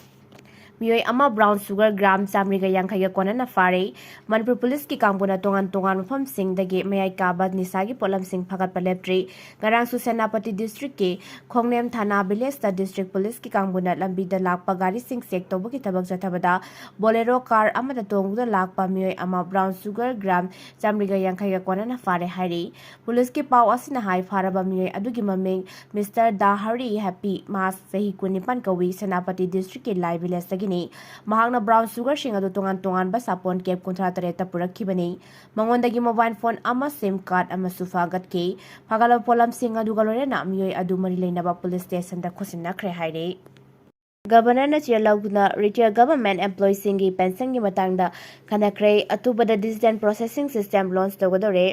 ꯃꯤꯑꯣꯏ ꯑꯃ ꯕ꯭ꯔꯥꯎꯟ ꯁꯨꯒꯔ ꯒ꯭ꯔꯥꯝ ꯆꯥꯃꯔꯤꯒ ꯌꯥꯡꯈꯩꯒ ꯀꯣꯟꯅꯅ ꯐꯥꯔꯦ꯫ ꯃꯅꯤꯄꯨꯔ ꯄꯨꯂꯤꯁꯀꯤ ꯀꯥꯡꯕꯨꯅ ꯇꯣꯉꯥꯟ ꯇꯣꯉꯥꯟꯕ ꯃꯐꯝꯁꯤꯡꯗꯒꯤ ꯃꯌꯥꯏ ꯀꯥꯕ ꯅꯤꯁꯥꯒꯤ ꯄꯣꯠꯂꯝꯁꯤꯡ ꯐꯥꯒꯠꯄ ꯂꯦꯞꯇ꯭ꯔꯤ꯫ ꯉꯔꯥꯡꯁꯨ ꯁꯦꯅꯥꯄꯇꯤ ꯗꯤꯁꯇ꯭ꯔꯤꯛꯀꯤ ꯈꯣꯡꯅꯦꯝ ꯊꯥꯅꯥ ꯚꯤꯂꯦꯖꯇ ꯗꯤꯁꯇ꯭ꯔꯤꯛ ꯄꯨꯂꯤꯁꯀꯤ ꯀꯥꯡꯕꯨꯅ ꯂꯝꯕꯤꯗ ꯂꯥꯛꯄ ꯒꯥꯔꯤꯁꯤꯡ ꯆꯦꯛ ꯇꯧꯕꯒꯤ ꯊꯕꯛ ꯆꯠꯊꯕꯗ ꯕꯣꯂꯦꯔꯣ ꯀꯥꯔ ꯑꯃꯗ ꯇꯣꯡꯗꯨꯅ ꯂꯥꯛꯄ ꯃꯤꯑꯣꯏ ꯑꯃ ꯕ꯭ꯔꯥꯎꯟ ꯁꯨꯒꯔ ꯒ꯭ꯔꯥꯝ ꯆꯥꯃꯔꯤꯒ ꯌꯥꯡꯈꯩꯒ ꯀꯣꯟꯅꯅ ꯐꯥꯔꯦ ꯍꯥꯏꯔꯤ꯫ ꯄꯨꯂꯤꯁꯀꯤ ꯄꯥꯎ ꯑꯁꯤꯅ ꯍꯥꯏ, ꯐꯥꯔꯕ ꯃꯤꯑꯣꯏ ꯑꯗꯨꯒꯤ ꯃꯃꯤꯡ ꯃꯤꯁꯇꯔ ꯗꯥ ꯍꯔꯤ ꯍꯦꯄꯤ, ꯃꯍꯥꯛ ꯆꯍꯤ ꯀꯨꯟꯅꯤꯄꯥꯟ ꯀꯧꯏ, ꯁꯦꯅꯥꯄꯇꯤ ꯗꯤꯁꯇ꯭ꯔꯤꯛꯀꯤ ꯂꯥꯏ ꯚꯤꯂꯦꯖꯇꯒꯤꯅꯤ꯫ ꯃꯍꯥꯛꯅ ꯕ꯭ꯔꯥꯎꯟ ꯁꯨꯒꯔꯁꯤꯡ ꯑꯗꯨ ꯇꯣꯉꯥꯟ ꯇꯣꯉꯥꯟꯕ ꯁꯥꯄꯣꯟ ꯀꯦꯞ ꯀꯨꯟꯊ꯭ꯔꯥ ꯇꯔꯦꯠꯇ ꯄꯨꯔꯛꯈꯤꯕꯅꯤ꯫ ꯃꯉꯣꯟꯗꯒꯤ ꯃꯣꯕꯥꯏꯜ ꯐꯣꯟ ꯑꯃ ꯁꯤꯝ ꯀꯥꯔꯗ ꯑꯃꯁꯨ ꯐꯥꯒꯠꯈꯤ꯫ ꯐꯥꯒꯠꯂꯕ ꯄꯣꯠꯂꯝꯁꯤꯡ ꯑꯗꯨꯒ ꯂꯣꯏꯅꯅ ꯃꯤꯑꯣꯏ ꯑꯗꯨ ꯃꯔꯤ ꯂꯩꯅꯕ ꯄꯨꯂꯤꯁ ꯁ꯭ꯇꯦꯁꯟꯗ ꯈꯨꯠꯁꯤꯟꯅꯈ꯭ꯔꯦ ꯍꯥꯏꯔꯤ꯫ ꯒꯕꯔꯅꯔꯅ ꯆꯦ ꯂꯧꯗꯨꯅ ꯔꯤꯇꯥꯌꯔ ꯒꯚꯔꯟꯃꯦꯟꯠ ꯑꯦꯝꯄ꯭ꯂꯣꯌꯤꯁꯤꯡꯒꯤ ꯄꯦꯟꯁꯟꯒꯤ ꯃꯇꯥꯡꯗ ꯈꯟꯅꯈ꯭ꯔꯦ꯫ ꯑꯊꯨꯕꯗ ꯗꯤꯁꯤꯖꯟ ꯄ꯭ꯔꯣꯁꯦꯁꯤꯡ ꯁꯤꯁꯇꯦꯝ ꯂꯣꯟꯆ ꯇꯧꯒꯗꯧꯔꯦ꯫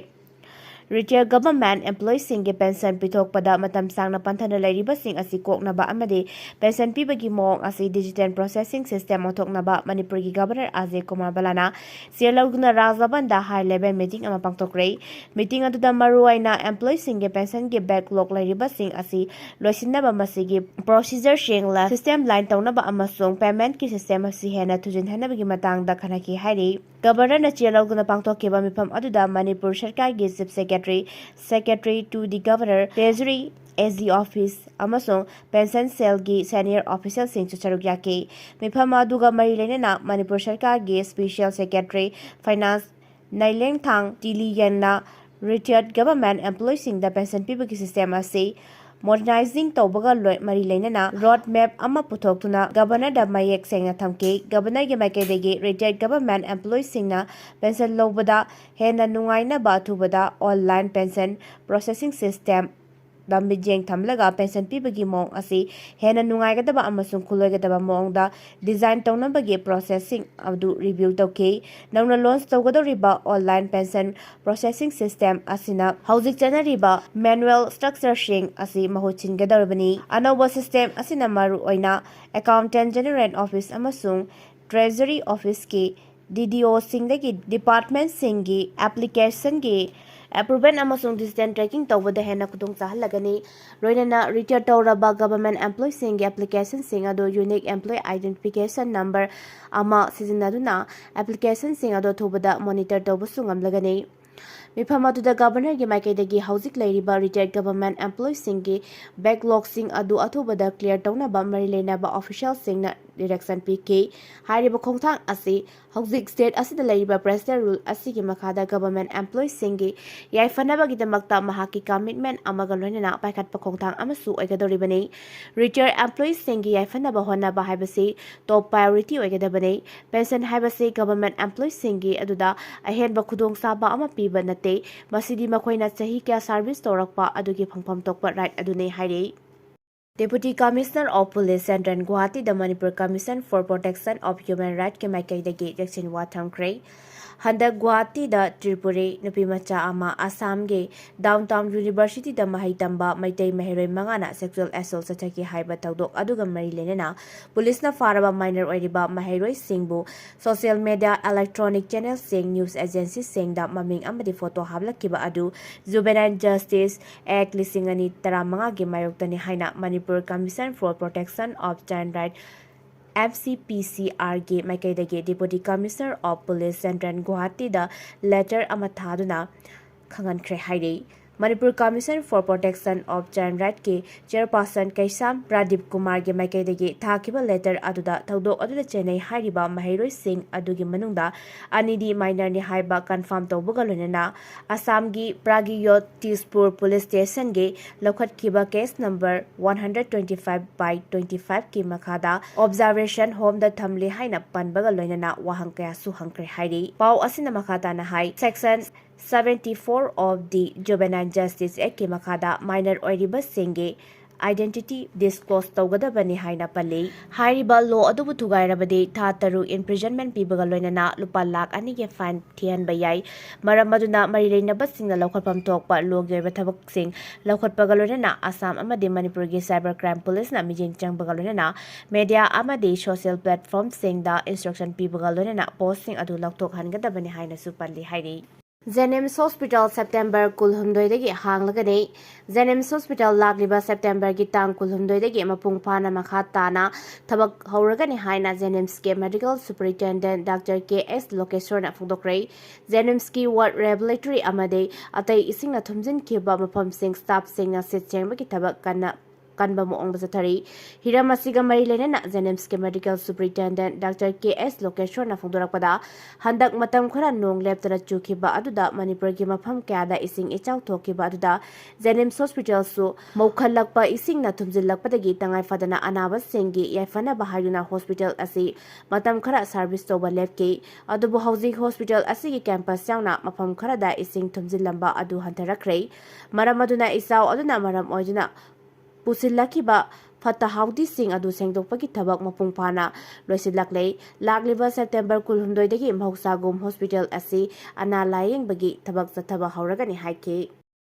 Retired government employeesꯁꯤꯡꯒꯤ pension ꯄꯤꯊꯣꯛꯄꯗ ꯃꯇꯝ ꯁꯥꯡꯅ ꯄꯟꯊꯅ ꯂꯩꯔꯤꯕꯁꯤꯡ ꯑꯁꯤ ꯀꯣꯛꯅꯕ ꯑꯃꯗꯤ pension ꯄꯤꯕꯒꯤ ꯃꯑꯣꯡ ꯑꯁꯤ digital processing system ꯑꯣꯟꯊꯣꯛꯅꯕ ꯃꯅꯤꯄꯨꯔꯒꯤ Governor ꯑꯖꯌ ꯀꯨꯃꯥꯔ ꯚꯜꯂꯥꯅ ꯆꯦ ꯂꯧꯗꯨꯅ ꯔꯥꯖ ꯚꯕꯟꯗ high level meeting ꯑꯃ ꯄꯥꯡꯊꯣꯛꯈ꯭ꯔꯦ꯫ Meeting ꯑꯗꯨꯗ ꯃꯔꯨꯑꯣꯏꯅ employeesꯁꯤꯡꯒꯤ pensionꯒꯤ backlog ꯂꯩꯔꯤꯕꯁꯤꯡ ꯑꯁꯤ ꯂꯣꯏꯁꯤꯟꯅꯕ ꯃꯁꯤꯒꯤ procedureꯁꯤꯡ streamline ꯇꯧꯅꯕ ꯑꯃꯁꯨꯡ paymentꯀꯤ system ꯑꯁꯤ ꯍꯦꯟꯅ ꯊꯨꯖꯤꯟꯍꯟꯅꯕꯒꯤ ꯃꯇꯥꯡꯗ ꯈꯟꯅꯈꯤ ꯍꯥꯏꯔꯤ꯫ Governorꯅ ꯆꯦ ꯂꯧꯗꯨꯅ ꯄꯥꯡꯊꯣꯛꯈꯤꯕ ꯃꯤꯐꯝ ꯑꯗꯨꯗ ꯃꯅꯤꯄꯨꯔ ꯁꯔꯀꯥꯔꯒꯤ Chief Secretary, Secretary to the Governor, Treasury, AG Office ꯑꯃꯁꯨꯡ pension cellꯒꯤ senior officialꯁꯤꯡꯁꯨ ꯁꯔꯨꯛ ꯌꯥꯈꯤ꯫ ꯃꯤꯐꯝ ꯑꯗꯨꯒ ꯃꯔꯤ ꯂꯩꯅꯅ ꯃꯅꯤꯄꯨꯔ ꯁꯔꯀꯥꯔꯒꯤ Special Secretary, Finance ꯅꯥꯏꯂꯦꯡꯊꯥꯡ ꯇꯤꯂꯤꯌꯟꯅ retired government employeesꯁꯤꯡꯗ pension ꯄꯤꯕꯒꯤ system ꯑꯁꯤ modernizing ꯇꯧꯕꯒ ꯂꯣꯏ-, ꯃꯔꯤ ꯂꯩꯅꯅ road map ꯑꯃ ꯄꯨꯊꯣꯛꯇꯨꯅ Governorꯗ ꯃꯌꯦꯛ ꯁꯦꯡꯅ ꯊꯝꯈꯤ꯫ Governorꯒꯤ ꯃꯥꯏꯀꯩꯗꯒꯤ retired government employeesꯁꯤꯡꯅ pension ꯂꯧꯕꯗ ꯍꯦꯟꯅ ꯅꯨꯡꯉꯥꯏꯅꯕ ꯑꯊꯨꯕꯗ online pension processing system ꯗ ꯃꯤꯠꯌꯦꯡ ꯊꯝꯂꯒ pension ꯄꯤꯕꯒꯤ ꯃꯑꯣꯡ ꯑꯁꯤ ꯍꯦꯟꯅ ꯅꯨꯡꯉꯥꯏꯒꯗꯕ ꯑꯃꯁꯨꯡ ꯈꯨꯂꯣꯏꯒꯗꯕ ꯃꯑꯣꯡꯗ design ꯇꯧꯅꯕꯒꯤ processꯁꯤꯡ ꯑꯗꯨ review ꯇꯧꯈꯤ꯫ ꯅꯧꯅ launch ꯇꯧꯒꯗꯧꯔꯤꯕ online pension processing system ꯑꯁꯤꯅ ꯍꯧꯖꯤꯛ ꯆꯠꯅꯔꯤꯕ manual structureꯁꯤꯡ ꯑꯁꯤ ꯃꯍꯨꯠ ꯁꯤꯟꯒꯗꯧꯔꯤꯕꯅꯤ꯫ ꯑꯅꯧꯕ system ꯑꯁꯤꯅ ꯃꯔꯨꯑꯣꯏꯅ Accountant General Office ꯑꯃꯁꯨꯡ Treasury Officeꯀꯤ DDOꯁꯤꯡꯗꯒꯤ departmentꯁꯤꯡꯒꯤ applicationꯒꯤ approval ꯑꯃꯁꯨꯡ decision tracking ꯇꯧꯕꯗ ꯍꯦꯟꯅ ꯈꯨꯗꯣꯡ ꯆꯥꯍꯜꯂꯒꯅꯤ꯫ ꯂꯣꯏꯅꯅ retire ꯇꯧꯔꯕ government employeeꯁꯤꯡꯒꯤ applicationꯁꯤꯡ ꯑꯗꯨ unique employee identification number ꯑꯃ ꯁꯤꯖꯤꯟꯅꯗꯨꯅ applicationꯁꯤꯡ ꯑꯗꯨ ꯑꯊꯨꯕꯗ monitor ꯇꯧꯕꯁꯨ ꯉꯝꯂꯒꯅꯤ꯫ ꯃꯤꯐꯝ ꯑꯗꯨꯗ Governorꯒꯤ ꯃꯥꯏꯀꯩꯗꯒꯤ ꯍꯧꯖꯤꯛ ꯂꯩꯔꯤꯕ retired government employeeꯁꯤꯡꯒꯤ backlogꯁꯤꯡ ꯑꯗꯨ ꯑꯊꯨꯕꯗ clear ꯇꯧꯅꯕ ꯃꯔꯤ ꯂꯩꯅꯕ officialꯁꯤꯡꯅ direction ꯄꯤꯈꯤ꯫ ꯍꯥꯏꯔꯤꯕ ꯈꯣꯡꯊꯥꯡ ꯑꯁꯤ ꯍꯧꯖꯤꯛ state ꯑꯁꯤꯗ ꯂꯩꯔꯤꯕ present rule ꯑꯁꯤꯒꯤ ꯃꯈꯥꯗ government employeeꯁꯤꯡꯒꯤ ꯌꯥꯏꯐꯅꯕꯒꯤꯗꯃꯛꯇ ꯃꯍꯥꯛꯀꯤ commitment ꯑꯃꯒ ꯂꯣꯏꯅꯅ ꯄꯥꯏꯈꯠꯄ ꯈꯣꯡꯊꯥꯡ ꯑꯃꯁꯨ ꯑꯣꯏꯒꯗꯧꯔꯤꯕꯅꯤ꯫ Retired employeeꯁꯤꯡꯒꯤ ꯌꯥꯏꯐꯅꯕ ꯍꯣꯠꯅꯕ ꯍꯥꯏꯕꯁꯤ top priority ꯑꯣꯏꯒꯗꯕꯅꯤ꯫ Pension ꯍꯥꯏꯕꯁꯤ government employeeꯁꯤꯡꯒꯤ ꯑꯗꯨꯗ ꯑꯍꯦꯟꯕ ꯈꯨꯗꯣꯡꯆꯥꯕ ꯑꯃ ꯄꯤꯕ ꯅꯠꯇꯦ, ꯃꯁꯤꯗꯤ ꯃꯈꯣꯏꯅ ꯆꯍꯤ ꯀꯌꯥ service ꯇꯧꯔꯛꯄ ꯑꯗꯨꯒꯤ ꯐꯪꯐꯝ ꯊꯣꯛꯄ right ꯑꯗꯨꯅꯤ ꯍꯥꯏꯔꯤ꯫ Deputy Commissioner of Police Central ꯒꯨꯋꯥꯍꯥꯇꯤꯗ Manipur Commission for Protection of Human Rightꯀꯤ ꯃꯥꯏꯀꯩꯗꯒꯤ ꯆꯦꯛꯁꯤꯟ ꯋꯥ ꯊꯝꯈ꯭ꯔꯦ꯫ ꯍꯟꯗꯛ ꯒꯨꯋꯥꯍꯥꯇꯤꯗ ꯇ꯭ꯔꯤꯄꯨꯔꯤ ꯅꯨꯄꯤꯃꯆꯥ ꯑꯃ ꯑꯁꯥꯝꯒꯤ Downtown Universityꯗ ꯃꯍꯩ ꯇꯝꯕ ꯃꯩꯇꯩ ꯃꯍꯩꯔꯣꯏ ꯃꯉꯥꯅ sexual assault ꯆꯠꯊꯈꯤ ꯍꯥꯏꯕ ꯊꯧꯗꯣꯛ ꯑꯗꯨꯒ ꯃꯔꯤ ꯂꯩꯅꯅ ꯄꯨꯂꯤꯁꯅ ꯐꯥꯔꯕ minor ꯑꯣꯏꯔꯤꯕ ꯃꯍꯩꯔꯣꯏꯁꯤꯡꯕꯨ social media, electronic channelꯁꯤꯡ, news agencyꯁꯤꯡꯗ ꯃꯃꯤꯡ ꯑꯃꯗꯤ photo ꯍꯥꯞꯂꯛꯈꯤꯕ ꯑꯗꯨ Juvenile Justice Act ꯂꯤꯁꯤꯡ ꯑꯅꯤ ꯇꯔꯥꯃꯉꯥꯒꯤ ꯃꯥꯌꯣꯛꯇꯅꯤ ꯍꯥꯏꯅ Manipur Commission for Protection of Child Right, MCPCRꯒꯤ ꯃꯥꯏꯀꯩꯗꯒꯤ Deputy Commissioner of Police Central ꯒꯨꯋꯥꯍꯥꯇꯤꯗ letter ꯑꯃ ꯊꯥꯗꯨꯅ ꯈꯪꯍꯟꯈ꯭ꯔꯦ ꯍꯥꯏꯔꯤ꯫ Manipur Commission for Protection of Child Rightꯀꯤ chairperson ꯀꯩꯁꯥꯝ ꯄ꯭ꯔꯗꯤꯞ ꯀꯨꯃꯥꯔꯒꯤ ꯃꯥꯏꯀꯩꯗꯒꯤ ꯊꯥꯈꯤꯕ letter ꯑꯗꯨꯗ ꯊꯧꯗꯣꯛ ꯑꯗꯨꯗ ꯆꯦꯟꯅꯩ ꯍꯥꯏꯔꯤꯕ ꯃꯍꯩꯔꯣꯏꯁꯤꯡ ꯑꯗꯨꯒꯤ ꯃꯅꯨꯡꯗ ꯑꯅꯤꯗꯤ minorꯅꯤ ꯍꯥꯏꯕ confirm ꯇꯧꯕꯒ ꯂꯣꯏꯅꯅ ꯑꯁꯥꯝꯒꯤ ꯄ꯭ꯔꯥꯒꯤꯌꯣꯠ ꯇꯤꯁꯄꯨꯔ Police Stationꯒꯤ ꯂꯧꯈꯠꯈꯤꯕ case number one hundred twenty five by twenty fiveꯀꯤ ꯃꯈꯥꯗ observation homeꯗ ꯊꯝꯂꯤ ꯍꯥꯏꯅ ꯄꯟꯕꯒ ꯂꯣꯏꯅꯅ ꯋꯥꯍꯪ ꯀꯌꯥꯁꯨ ꯍꯪꯈ꯭ꯔꯦ ꯍꯥꯏꯔꯤ꯫ ꯄꯥꯎ ꯑꯁꯤꯅ ꯃꯈꯥ ꯇꯥꯅ ꯍꯥꯏ, Section seventy four of the Juvenile Justice Actꯀꯤ ꯃꯈꯥꯗ minor ꯑꯣꯏꯔꯤꯕꯁꯤꯡꯒꯤ identity disclose ꯇꯧꯒꯗꯕꯅꯤ ꯍꯥꯏꯅ ꯄꯜꯂꯤ꯫ ꯍꯥꯏꯔꯤꯕ law ꯑꯗꯨꯕꯨ ꯊꯨꯒꯥꯏꯔꯕꯗꯤ ꯊꯥ ꯇꯔꯨꯛ imprisonment ꯄꯤꯕꯒ ꯂꯣꯏꯅꯅ ꯂꯨꯄꯥ ꯂꯥꯈ ꯑꯅꯤꯒꯤ fine ꯊꯤꯍꯟꯕ ꯌꯥꯏ꯫ ꯃꯔꯝ ꯑꯗꯨꯅ ꯃꯔꯤ ꯂꯩꯅꯕꯁꯤꯡꯅ ꯂꯧꯈꯠꯐꯝ ꯊꯣꯛꯄ lawꯒꯤ ꯑꯣꯏꯕ ꯊꯕꯛꯁꯤꯡ ꯂꯧꯈꯠꯄꯒ ꯂꯣꯏꯅꯅ ꯑꯁꯥꯝ ꯑꯃꯗꯤ ꯃꯅꯤꯄꯨꯔꯒꯤ cyber crime policeꯅ ꯃꯤꯠꯌꯦꯡ ꯆꯪꯕꯒ ꯂꯣꯏꯅꯅ media ꯑꯃꯗꯤ social platformꯁꯤꯡꯗ instruction ꯄꯤꯕꯒ ꯂꯣꯏꯅꯅ postꯁꯤꯡ ꯑꯗꯨ ꯂꯧꯊꯣꯛꯍꯟꯒꯗꯕꯅꯤ ꯍꯥꯏꯅꯁꯨ ꯄꯜꯂꯤ ꯍꯥꯏꯔꯤ꯫ JNIMS Hospital September ꯀꯨꯟꯍꯨꯝꯗꯣꯏꯗꯒꯤ ꯍꯥꯡꯂꯒꯅꯤ꯫ JNIMS Hospital ꯂꯥꯛꯂꯤꯕ Septemberꯒꯤ ꯇꯥꯡ ꯀꯨꯟꯍꯨꯝꯗꯣꯏꯗꯒꯤ ꯃꯄꯨꯡ ꯐꯥꯅ ꯃꯈꯥ ꯇꯥꯅ ꯊꯕꯛ ꯍꯧꯔꯒꯅꯤ ꯍꯥꯏꯅ JNIMSꯀꯤ Medical Superintendent Doctor K S ꯂꯣꯀꯦꯁ꯭ꯋꯔꯅ ꯐꯣꯡꯗꯣꯛꯈ꯭ꯔꯦ꯫ JNIMSꯀꯤ ward, laboratory ꯑꯃꯗꯤ ꯑꯇꯩ ꯏꯁꯤꯡꯅ ꯊꯨꯝꯖꯤꯟꯈꯤꯕ ꯃꯐꯝꯁꯤꯡ staffꯁꯤꯡꯅ ꯁꯤꯠ ꯁꯦꯡꯕꯒꯤ ꯊꯕꯛ ꯀꯟꯅ ꯀꯟꯕ ꯃꯑꯣꯡꯗ ꯆꯠꯊꯔꯤ꯫ ꯍꯤꯔꯝ ꯑꯁꯤꯒ ꯃꯔꯤ ꯂꯩꯅꯅ JNIMSꯀꯤ Medical Superintendent Doctor K S ꯂꯣꯀꯦꯁ꯭ꯋꯔꯅ ꯐꯣꯡꯗꯣꯔꯛꯄꯗ, ꯍꯟꯗꯛ ꯃꯇꯝ ꯈꯔ ꯅꯣꯡ ꯂꯦꯞꯇꯅ ꯆꯨꯈꯤꯕ ꯑꯗꯨꯗ ꯃꯅꯤꯄꯨꯔꯒꯤ ꯃꯐꯝ ꯀꯌꯥꯗ ꯏꯁꯤꯡ ꯏꯆꯥꯎ ꯊꯣꯛꯈꯤꯕ ꯑꯗꯨꯗ JNIMS Hospitalꯁꯨ ꯃꯧꯈꯠꯂꯛꯄ ꯏꯁꯤꯡꯅ ꯊꯨꯝꯖꯤꯜꯂꯛꯄꯗꯒꯤ ꯇꯉꯥꯏ ꯐꯗꯅ ꯑꯅꯥꯕꯁꯤꯡꯒꯤ ꯌꯥꯏꯐꯅꯕ ꯍꯥꯏꯗꯨꯅ hospital ꯑꯁꯤ ꯃꯇꯝ ꯈꯔ service ꯇꯧꯕ ꯂꯦꯞꯈꯤ꯫ ꯑꯗꯨꯕꯨ ꯍꯧꯖꯤꯛ hospital ꯑꯁꯤꯒꯤ campus ꯌꯥꯎꯅ ꯃꯐꯝ ꯈꯔꯗ ꯏꯁꯤꯡ ꯊꯨꯝꯖꯤꯜꯂꯝꯕ ꯑꯗꯨ ꯍꯟꯊꯔꯛꯈ꯭ꯔꯦ꯫ ꯃꯔꯝ ꯑꯗꯨꯅ ꯏꯆꯥꯎ ꯑꯗꯨꯅ ꯃꯔꯝ ꯑꯣꯏꯗꯨꯅ ꯄꯨꯁꯤꯜꯂꯛꯈꯤꯕ ꯐꯠꯇ ꯍꯥꯎꯗꯤꯁꯤꯡ ꯑꯗꯨ ꯁꯦꯡꯗꯣꯛꯄꯒꯤ ꯊꯕꯛ ꯃꯄꯨꯡ ꯐꯥꯅ ꯂꯣꯏꯁꯤꯜꯂꯛꯂꯦ꯫ ꯂꯥꯛꯂꯤꯕ ꯁꯦꯞꯇꯦꯝꯕꯔ ꯀꯨꯟꯍꯨꯝꯗꯣꯏꯗꯒꯤ ꯃꯍꯧꯁꯥꯒꯨꯝ ꯍꯣꯁꯄꯤꯇꯥꯜ ꯑꯁꯤ ꯑꯅꯥ ꯂꯥꯌꯦꯡꯕꯒꯤ ꯊꯕꯛ ꯆꯠꯊꯕ ꯍꯧꯔꯒꯅꯤ ꯍꯥꯏꯈꯤ꯫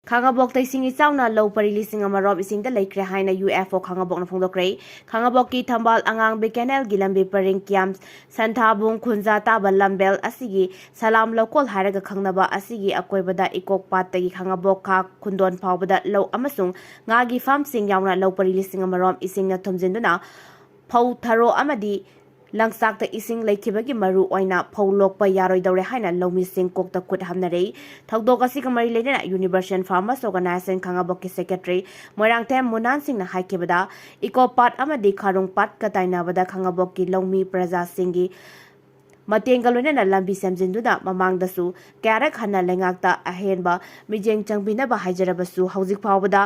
ꯈꯥꯉꯕꯣꯛꯇ ꯏꯁꯤꯡ ꯏꯆꯥꯎꯅ ꯂꯧ ꯄꯔꯤ ꯂꯤꯁꯤꯡ ꯑꯃ ꯔꯣꯝ ꯏꯁꯤꯡꯗ ꯂꯩꯈ꯭ꯔꯦ ꯍꯥꯏꯅ ꯌꯨ ꯑꯦꯐ ꯑꯣ ꯈꯥꯉꯕꯣꯛꯅ ꯐꯣꯡꯗꯣꯛꯈ꯭ꯔꯦ꯫ ꯈꯥꯉꯕꯣꯛꯀꯤ ꯊꯝꯕꯥꯜ ꯑꯉꯥꯡꯕꯤ ꯀꯦꯅꯦꯜꯒꯤ ꯂꯝꯕꯤ ꯄꯔꯤꯡ ꯀꯤꯌꯥꯝ ꯁꯟꯊꯥꯕꯨꯡ ꯈꯨꯟꯖꯥ ꯇꯥꯕ ꯂꯝꯕꯦꯜ ꯑꯁꯤꯒꯤ ꯁꯂꯥꯝ ꯂꯧꯀꯣꯜ ꯍꯥꯏꯔꯒ ꯈꯪꯅꯕ ꯑꯁꯤꯒꯤ ꯑꯀꯣꯏꯕꯗ ꯏꯀꯣꯛ ꯄꯥꯠꯇꯒꯤ ꯈꯥꯉꯕꯣꯛ ꯈꯥ ꯈꯨꯟꯗꯣꯟ ꯐꯥꯎꯕꯗ ꯂꯧ ꯑꯃꯁꯨꯡ ꯉꯥꯒꯤ ꯐꯥꯔꯝꯁꯤꯡ ꯌꯥꯎꯅ ꯂꯧ ꯄꯔꯤ ꯂꯤꯁꯤꯡ ꯑꯃ ꯔꯣꯝ ꯏꯁꯤꯡꯅ ꯊꯨꯝꯖꯤꯟꯗꯨꯅ ꯐꯧ, ꯊꯔꯣ ꯑꯃꯗꯤ ꯂꯪꯆꯥꯛꯇ ꯏꯁꯤꯡ ꯂꯩꯈꯤꯕꯒꯤ ꯃꯔꯨ ꯑꯣꯏꯅ ꯐꯧ ꯂꯣꯛꯄ ꯌꯥꯔꯣꯏꯗꯧꯔꯦ ꯍꯥꯏꯅ ꯂꯧꯃꯤꯁꯤꯡ ꯀꯣꯛꯇ ꯈꯨꯠ ꯍꯥꯝꯅꯔꯦ꯫ ꯊꯧꯗꯣꯛ ꯑꯁꯤꯒ ꯃꯔꯤ ꯂꯩꯅꯅ ꯌꯨꯅꯤꯚꯔꯁꯦꯜ ꯐꯥꯔꯃꯔꯁ ꯑꯣꯔꯒꯅꯥꯏꯖꯦꯁꯟ ꯈꯥꯉꯕꯣꯛꯀꯤ ꯁꯦꯀ꯭ꯔꯦꯇꯔꯤ ꯃꯣꯏꯔꯥꯡꯊꯦꯝ ꯃꯨꯅꯥꯟ ꯁꯤꯡꯅ ꯍꯥꯏꯈꯤꯕꯗ, ꯏꯀꯣ ꯄꯥꯠ ꯑꯃꯗꯤ ꯈꯥꯔꯨꯡ ꯄꯥꯠꯀ ꯇꯥꯏꯅꯕꯗ ꯈꯥꯉꯕꯣꯛꯀꯤ ꯂꯧꯃꯤ ꯄ꯭ꯔꯖꯥꯁꯤꯡꯒꯤ ꯃꯇꯦꯡꯒ ꯂꯣꯏꯅꯅ ꯂꯝꯕꯤ ꯁꯦꯝꯖꯤꯟꯗꯨꯅ ꯃꯃꯥꯡꯗꯁꯨ ꯀꯌꯥꯔꯛ ꯍꯟꯅ ꯂꯩꯉꯥꯛꯇ ꯑꯍꯦꯟꯕ ꯃꯤꯠꯌꯦꯡ ꯆꯪꯕꯤꯅꯕ ꯍꯥꯏꯖꯔꯕꯁꯨ ꯍꯧꯖꯤꯛ ꯐꯥꯎꯕꯗ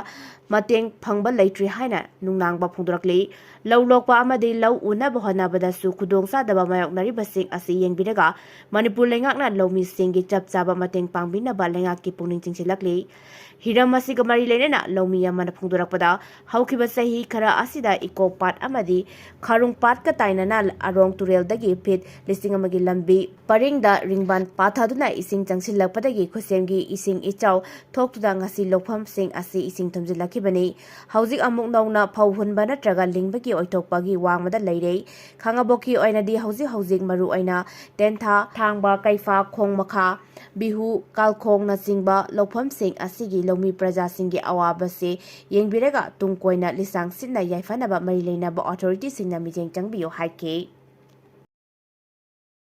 ꯃꯇꯦꯡ ꯐꯪꯕ ꯂꯩꯇ꯭ꯔꯤ ꯍꯥꯏꯅ ꯅꯨꯡꯅꯥꯡꯕ ꯐꯣꯡꯗꯣꯔꯛꯂꯤ꯫ ꯂꯧ ꯂꯣꯛꯄ ꯑꯃꯗꯤ ꯂꯧ ꯎꯅꯕ ꯍꯣꯠꯅꯕꯗꯁꯨ ꯈꯨꯗꯣꯡꯆꯥꯗꯕ ꯃꯥꯌꯣꯛꯅꯔꯤꯕꯁꯤꯡ ꯑꯁꯤ ꯌꯦꯡꯕꯤꯔꯒ ꯃꯅꯤꯄꯨꯔ ꯂꯩꯉꯥꯛꯅ ꯂꯧꯃꯤꯁꯤꯡꯒꯤ ꯆꯞ ꯆꯥꯕ ꯃꯇꯦꯡ ꯄꯥꯡꯕꯤꯅꯕ ꯂꯩꯉꯥꯛꯀꯤ ꯄꯨꯛꯅꯤꯡ ꯆꯤꯡꯁꯤꯜꯂꯛꯂꯤ꯫ ꯍꯤꯔꯝ ꯑꯁꯤꯒ ꯃꯔꯤ ꯂꯩꯅꯅ ꯂꯧꯃꯤ ꯑꯃꯅ ꯐꯣꯡꯗꯣꯔꯛꯄꯗ, ꯍꯧꯈꯤꯕ ꯆꯍꯤ ꯈꯔ ꯑꯁꯤꯗ ꯏꯀꯣ ꯄꯥꯠ ꯑꯃꯗꯤ ꯈꯥꯔꯨꯡ ꯄꯥꯠꯀ ꯇꯥꯏꯅꯅ ꯑꯔꯣꯡ ꯇꯨꯔꯦꯜꯗꯒꯤ ꯐꯤꯠ ꯂꯤꯁꯤꯡ ꯑꯃꯒꯤ ꯂꯝꯕꯤ ꯄꯔꯤꯡꯗ ꯔꯤꯡꯕꯥꯟ ꯄꯥꯊꯗꯨꯅ ꯏꯁꯤꯡ ꯆꯪꯁꯤꯜꯂꯛꯄꯗꯒꯤ ꯈꯨꯠꯁꯦꯝꯒꯤ ꯏꯁꯤꯡ ꯏꯆꯥꯎ ꯊꯣꯛꯇꯨꯅ ꯉꯁꯤ ꯂꯧꯐꯝꯁꯤꯡ ꯑꯁꯤ ꯏꯁꯤꯡ ꯊꯨꯝꯖꯤꯜꯂꯛꯈꯤꯕꯅꯤ꯫ ꯍꯧꯖꯤꯛ ꯑꯃꯨꯛ ꯅꯧꯅ ꯐꯧ ꯍꯨꯟꯕ ꯅꯠꯇ꯭ꯔꯒ ꯂꯤꯡꯕꯒꯤ ꯑꯣꯏꯊꯣꯛꯄꯒꯤ ꯋꯥꯡꯃꯗ ꯂꯩꯔꯦ꯫ ꯈꯥꯉꯕꯣꯛꯀꯤ ꯑꯣꯏꯅꯗꯤ ꯍꯧꯖꯤꯛ ꯍꯧꯖꯤꯛ ꯃꯔꯨ ꯑꯣꯏꯅ ꯇꯦꯟꯊꯥ, ꯊꯥꯡꯕ, ꯀꯩꯐꯥ, ꯈꯣꯡ ꯃꯈꯥ, ꯕꯤꯍꯨ, ꯀꯥꯜꯈꯣꯡꯅꯆꯤꯡꯕ ꯂꯧꯐꯝꯁꯤꯡ ꯑꯁꯤꯒꯤ ꯂꯧꯃꯤ ꯄ꯭ꯔꯖꯥꯁꯤꯡꯒꯤ ꯑꯋꯥꯕꯁꯤ ꯌꯦꯡꯕꯤꯔꯒ ꯇꯨꯡ ꯀꯣꯏꯅ ꯂꯤꯁꯥꯡ ꯁꯤꯠꯅ ꯌꯥꯏꯐꯅꯕ ꯃꯔꯤ ꯂꯩꯅꯕ ꯑꯣꯊꯣꯔꯤꯇꯤꯁꯤꯡꯅ ꯃꯤꯠꯌꯦꯡ ꯆꯪꯕꯤꯌꯨ ꯍꯥꯏꯈꯤ꯫